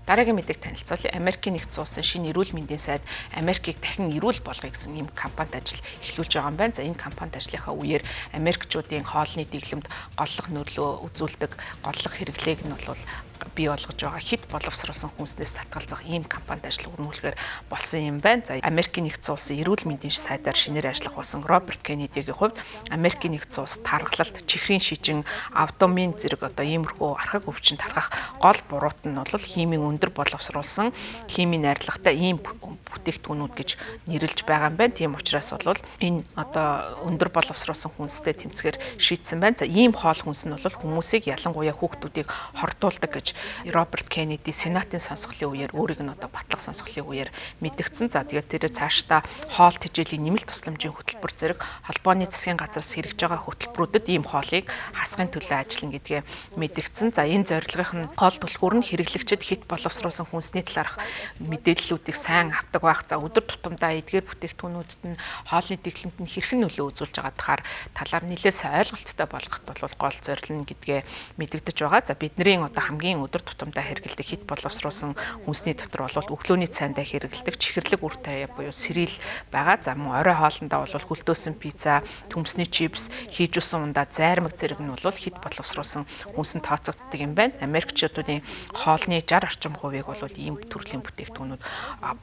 Дараагийн мэдээг танилцуулъя. Америкийн нэгдсэн улсын шинэ эрүүл мэндийн сайд Америкийг дахин эрүүл болгоё гэсэн ийм кампанит ажил эхлүүлж байгаа юм байна. За, энэ кампанит ажлынхаа үеэр Америкчуудын хоолны дэглэмд голлох нөлөө үзүүлдэг, голлох хэрэглээг нь бол бий болгож байгаа хэт боловсруулсан хүнснээс татгалзах ийм кампанит ажил өрнүүлэхээр болсон юм байна. За, Америкийн нэгдсэн улсын эрүүл мэндийн сайдаар шинээр ажиллах болсон Роберт Кеннедигийн хувьд Америкийн нэгдсэн улс таргалалт, чихрийн шижин, автомын зэрэг одоо иймэрхүү архаг өвчин тархах гол буруут нь бол химийн өндөр боловсруулсан, химийн найрлагатай ийм бүтээгдэхүүнүүд гэж нэрлэж байгаа юм байна. Тийм учраас бол энэ одоо өндөр боловсруулсан хүнстэй тэмцэхээр шийдсэн байна. За, ийм хоол хүнс нь бол хүмүүсийг, ялангуяа хүүхдүүдийг хордуулдаг гэж Роберт Кеннеди Сенатын сонсголын үеэр, өөрийг нь одоо батлах сонсголын үеэр мэдэгдсэн. За, тэгээд тэр цаашдаа хоол тэжээлийн нэмэлт тусламжийн хөтөлбөр зэрэг холбооны засгийн газраас хэрэгжиж байгаа хөтөлбөрүүдэд ийм хоолыг хасахын төлөө ажиллана гэдгээ мэдэгдсэн. За, энэ зорилгын нь гол түлхүүр нь хэрэглэгчид хэт боловсруулсан хүнсний талаарх мэдээллүүдийг сайн авдаг байх. За, өдөр тутамдаа эдгээр бүтээгдэхүүнүүдэд нь хоолны дэглэмт нь хэрхэн нөлөө үзүүлж байгаа талаар нэлээд сайн ойлголттой болгоход бол гол зорилго нь гэдгээ мэдэгдэж байгаа. За, бидний одоо хамгийн өдөр тутамдаа хэрэглэдэг хэт боловсруулсан хүнсний дотор бол өглөөний цайндаа хэрэглэдэг чихэрлэг үр таяа буюу cereal байгаа. За, мөн орой хоолндоо бол хөлдөөсөн пицца, төмсний чипс, хийжүүлсэн ундаа, зайрмаг зэрэг нь бол хэт боловсруулсан хүнсэнд тооцогддог юм байна. Америкчуудын хоолны 60 орчим хувийг бол ийм төрлийн бүтээгдэхүүнүүд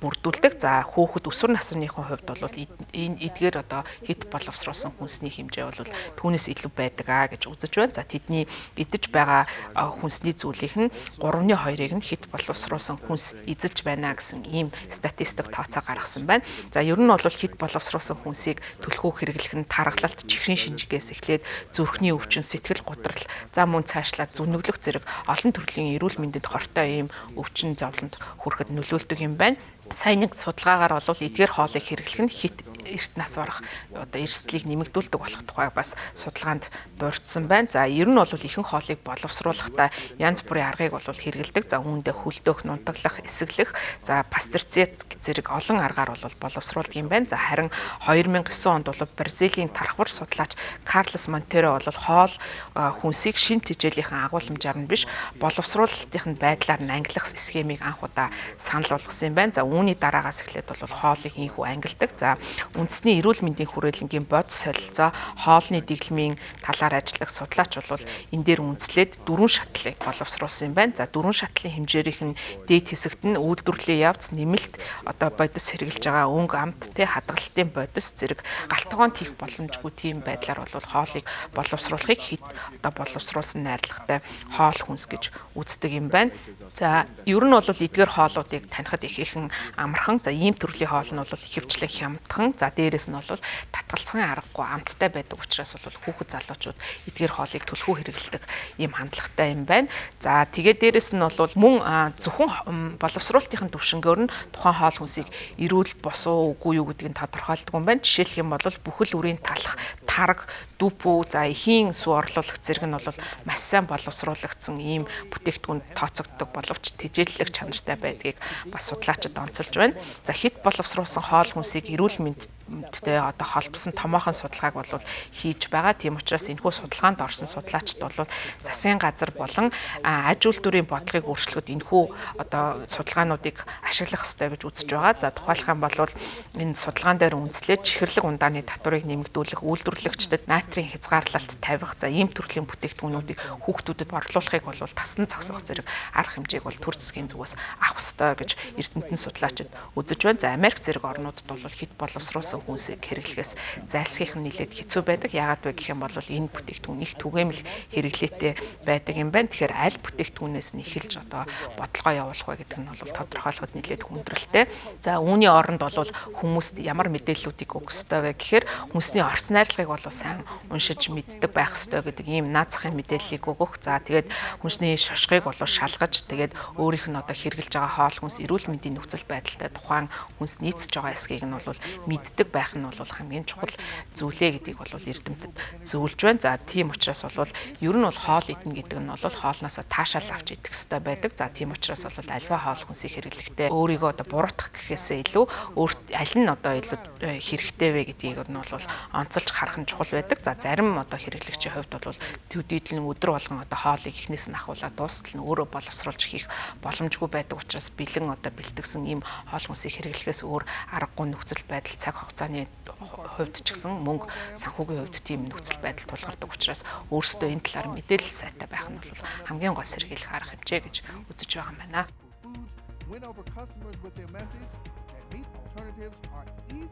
бүрдүүлдэг. За, хүүхэд, өсвөр насныхын хувьд бол энэ эдгээр одоо хэт боловсруулсан хүнсний хэмжээ бол түүнээс илүү байдаг аа гэж үзэж байна. За, тэдний идэж байгаа хүнсний зүйлийнх нь 3-ны 2-ыг нь хэт боловсруулсан хүнс эзэлж байна гэсэн ийм статистик тооцоо гаргасан байна. За, ер нь бол хэт боловсруулсан хүнсийг түлхүү хэрэглэх нь таргалалт, чихрийн шинжигээс эхлээд зүрхний өвчин, сэтгэл гудрал, за мөн цаашлаад зүнэглэх зэрэг олон төрлийн эрүүл мэндэд хортой ийм өвчин зовлонд хүрэхэд нөлөөлдөг юм байна. Сая нэг судалгаагаар бол эдгээр хоолыг хэрэглэх нь хэт эрт нас барах одоо эрсдлийг нэмэгдүүлдэг болох тухай бас судалгаанд дурдсан байна. За, ер нь бол ихэнх хоолыг боловсруулахдаа янз бүрийн аргыг бол хэрэглэдэг. За, үүндээ хөлдөөх, нунтаглах, эсэглэх, за пастеризация зэрэг олон аргаар бол боловсруулдаг юм байна. За, харин 2009 онд бол Бразилийн тархвар судлаач Карлос Монтеро бол хоол хүнсийг шим тэжээлийнхэн агуулмжаар нь биш, боловсруулалтын байдлаар нь ангилах схемийг анх удаа санал болгосон юм байна. За, үүний дараагаас эхлээд бол хоолыг ийнхүү ангилдаг. За, үндэсний эрүүл мэндийн хүрээлэнгийн бодис солилцоо, хоолны дэглэмийн талаар ажилладаг судлаач бол энэ дээр үндэслээд дөрвөн шатлалыг боловсруулсан юм байна. За, дөрвөн шатлалын хэмжээрийнх нь дээд хэсэгт нь үйлдвэрлэлийн явц, нэмэлт одоо бодис хэрэглэж байгаа өнгө, амт, тэ хадгалалтын бодис зэрэг галт тогоонд хийх боломжгүй тийм байдлаар бол хоолыг боловсруулахыг хэт одоо боловсруулсан найрлагатай хоол хүнс гэж үздэг юм байна. За, ер нь бол эдгээр хоолуудыг танихад их ихэн амархан. За, ийм төрлийн хоол нь бол ихэвчлэн хямдхан. За, дээрэс нь бол татгалзахын аргагүй амттай байдаг учраас бол хүүхэд залуучууд эдгээр хоолыг түлхүү хэрэглэдэг ийм хандлагатай юм байна. За, тэгээд дээрэс нь бол мөн зөвхөн боловсруулалтын түвшингээр нь тухайн хоол хүнсийг эрүүл бос уу, үгүй юу гэдгийг тодорхойлдог юм байна. Жишээлх юм бол бүхэл үрийн талх, тараг, дүүпүү, за эхийн сүү орлуулах зэрэг нь бол маш сайн боловсруулагдсан ийм бүтээгдэхүүн тооцогддог боловч тэжээллэх чанартай байдгийг бас судлаачид онцолж байна. За, хэт боловсруулсан хоол хүнсийг эрүүл мэндтэй одоо холбосон томоохон судалгааг бол хийж байгаа. Тийм учраас энэхүү судалгаанд орсон судлаачид бол засгийн газар болон аж үйлдвэрийн бодлогыг өөрчлөхөд энэхүү одоо судалгаануудыг ашиглах ёстой гэж үзэж байгаа. За, тухайлах юм бол энэ судалгаан дээр үндэслээд чихэрлэг ундааны татварыг нэмэгдүүлэх, үйлдвэрлэгчдэд натрийн хязгаарлалт тавих, за ийм төрлийн бүтээгдэхүүнүүдийг хүүхдүүдэд борлуулахыг бол тасдан зогсоох зэрэг арга хэмжээг бол төр засгийн зүгээс авах ёстой гэж эрдэмтэн судлаачид үзэж байна. За, Америк зэрэг орнуудад бол хэт боловсруулсан хүнсийг хэрэглэхээс зайлсхийх нь нэлээд хэцүү байдаг. Яагаад вэ гэх юм бол энэ бүтээгдэхүүн их түгээмэл хэрэглээтэй байдаг юм байна. Тэгэхээр аль бүтээгдэхүүнээс нь эхэлж одоо бодлогоо явуулах вэ гэдэг нь бол тодорхойлоход нэлээд хүндрэлтэй. За, үүний оронд бол хүмүүст ямар мэдээллүүдийг өгөх ёстой вэ гэхээр хүнсний орц найрлагыг бол сайн уншиж мэддэг байх ёстой гэдэг ийм наад захын мэдээллийг өгөх. За, тэгээд хүнсний шошгыг бол шалгаж, тэгээд өөрийнх нь одоо хэрэглэж байгаа хоол хүнс эрүүл мэндийн нөхцөл байдалтай тухайн хүнс нийцэж байгаа эсхийг нь бол мэддэг бэлэг байх нь бол хамгийн чухал зүйлээ гэдгийг бол эрдэмтэд зөвлөж байна. За, тийм учраас бол ер нь бол хоол идэнэ гэдэг нь бол хоолноосоо таашаал авч идэх хэрэгтэй байдаг. За, тийм учраас бол аливаа хоол хүнсийг хэрэглэхдээ өөрийгөө одоо буруутгах гэхээсээ илүү өөрт аль нь одоо илүү хэрэгтэй вэ гэдгийг нь бол онцолж харах нь чухал байдаг. За, зарим одоо хэрэглэгчийн хувьд бол төдийлөн өдөр болгон одоо хоолыг эхнээс нь ахуулаад дуустал нь өөрөө боловсруулж хийх боломжгүй байдаг учраас бэлэн одоо бэлтгэсэн ийм хоол хүнсийг хэрэглэхээс өөр аргагүй нөхцөл байдал, цаг хугацааны хувьд ч гэсэн, мөнгө санхүүгийн хувьд тийм нөхцөл байдал тулгардаг учраас өөрсдөө энэ талаар мэдээлэл сайтай байх нь бол хамгийн гол сэргийлэх арга хэмжээ гэж үзэж байгаа юм байна. Win over customers with their message that meat alternatives are easy.